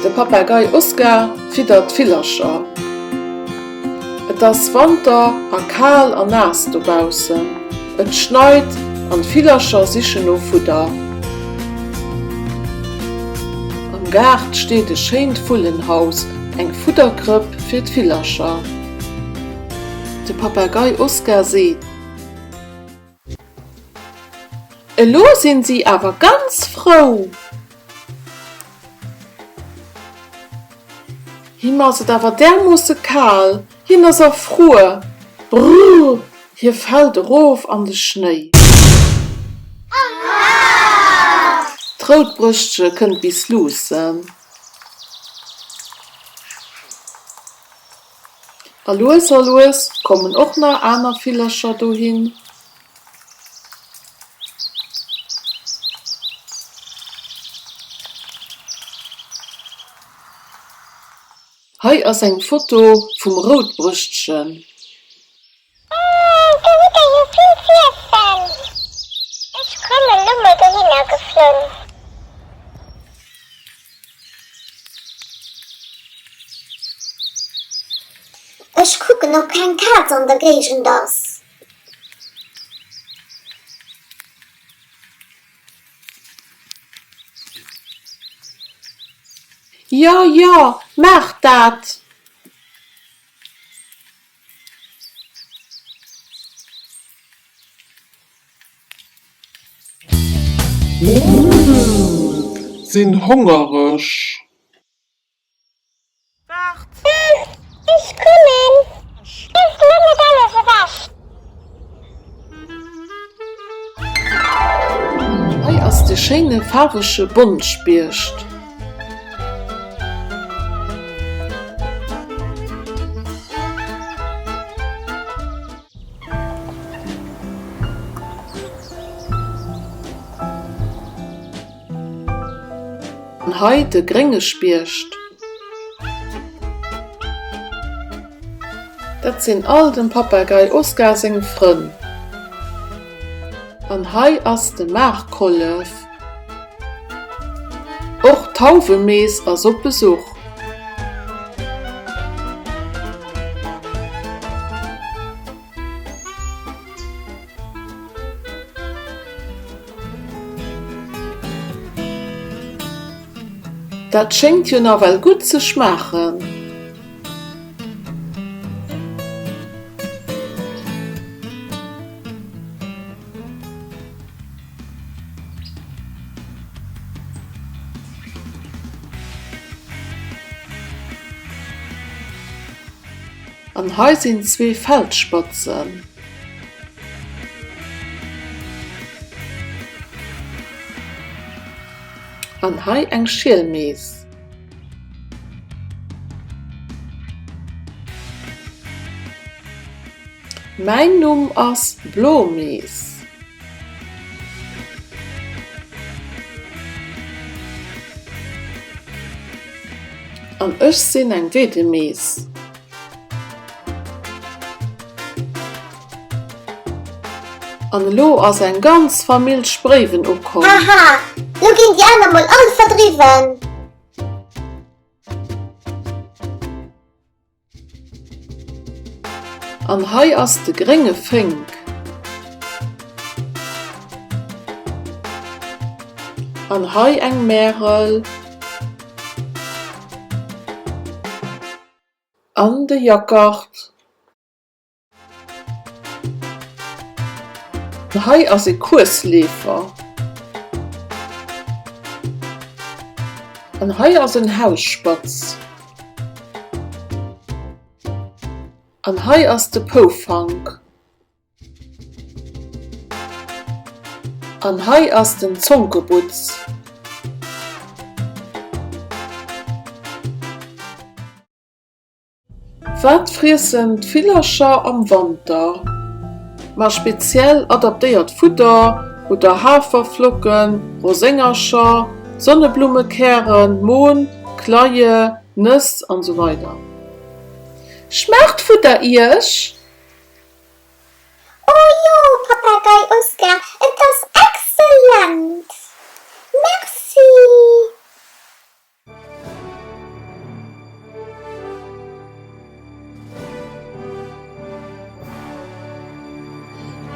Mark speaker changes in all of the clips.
Speaker 1: De Papagei Oskar fiddert d'Villercher. Et ass Wanter a kal an naass dobaussen. Et schneit an d'Villercher sichen no Fudder. Am Gaart steet e schéint Vullenhaus, eng Fudderkrëpp fir d'Villercher. De Papagei Oskar seet. Elo sinn si awer ganz frou. Him ass et awer därmoosse kal, hien ass erfruer. Brrr! Hie fält erof an de Schnéi. D'rout Brëschtche kënnt bis luussen. A lues a lues kommen och nach aner Villercher dohin. Hei ass eng Foto vum Routbrëschtchen.
Speaker 2: Ooh, do hutt der jo vill z'iessen! Ech kommen lo mol dohinner geflunn. Ech kucken ob keng Kaz an der Géigend ass.
Speaker 1: Jo, jo, maach dat!
Speaker 3: Sinn hongereg.
Speaker 1: Waart!
Speaker 2: Ech kommen! Ech lo net alles ewech!
Speaker 1: Hei ass de schéine faarwege Bontspiecht. An hei de grénge Spiecht. Dat sinn all dem Papagei Oskar seng Frënn. An hei ass de Maarkollef. Och d'Hauwemees ass op Besuch. Dat schéngt jo nawell gutt ze schmaachen. An hei sinn zwee Feldspatzen. An hei eng Schielmees. Mäin Numm ass Blomees. An ech sinn eng Weedemees. An elo ass eng ganz Famill Spréiwen ukomm.
Speaker 2: Haha, lo ginn déi aner mol all verdriwwen.
Speaker 1: An hei ass de grénge Fénk. An hei eng Märel. An de Jackart. Hei ass e Kuesleefer. An hei ass en Hausspatz. An hei ass de Poufank. An hei ass den Zonkebutz. Wat friessen d'Villercher am Wanter? Ma speziell adaptéiert Fudder oder Haferflocken, Roséngercher, Sonneblummekären, Mohn, Kleie, Nëss an esou weider. Schmaacht d'Fudder iech?
Speaker 2: Oh jo, Papagei Oskar, et ass excellent! Merci!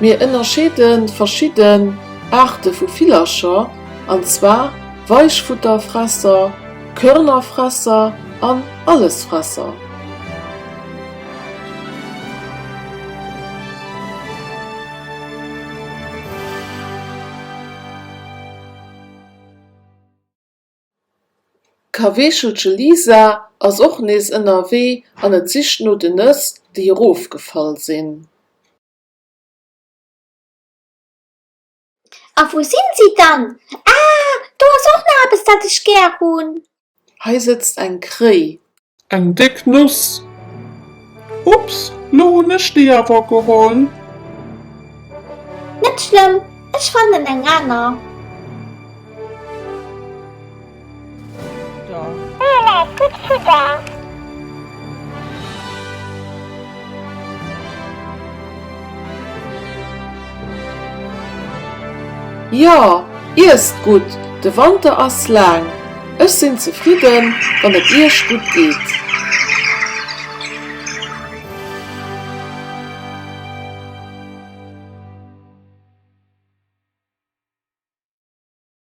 Speaker 1: Mir ënnerscheede verschidden Aarte vu Villercher, an zwar Weichfutterfresser, Körnerfresser an Allesfresser. D'Kaweechelche Lisa ass och nees ënnerwee an et sicht no den Nëss, déi erofgefall sinn.
Speaker 2: A wou sinn si dann? Ah, do ass och nach eppes, dat ech gär hunn.
Speaker 1: Hei sëtzt eng Kréi.
Speaker 3: Eng déck Noss. Ups, lo hunn ech déi awer geholl.
Speaker 2: Net schlëmm, ech fannen eng aner. Do läit gutt Fudder.
Speaker 1: Jo, iesst gutt, de Wanter ass laang. Ech sinn zefridden, wann et iech gutt geet.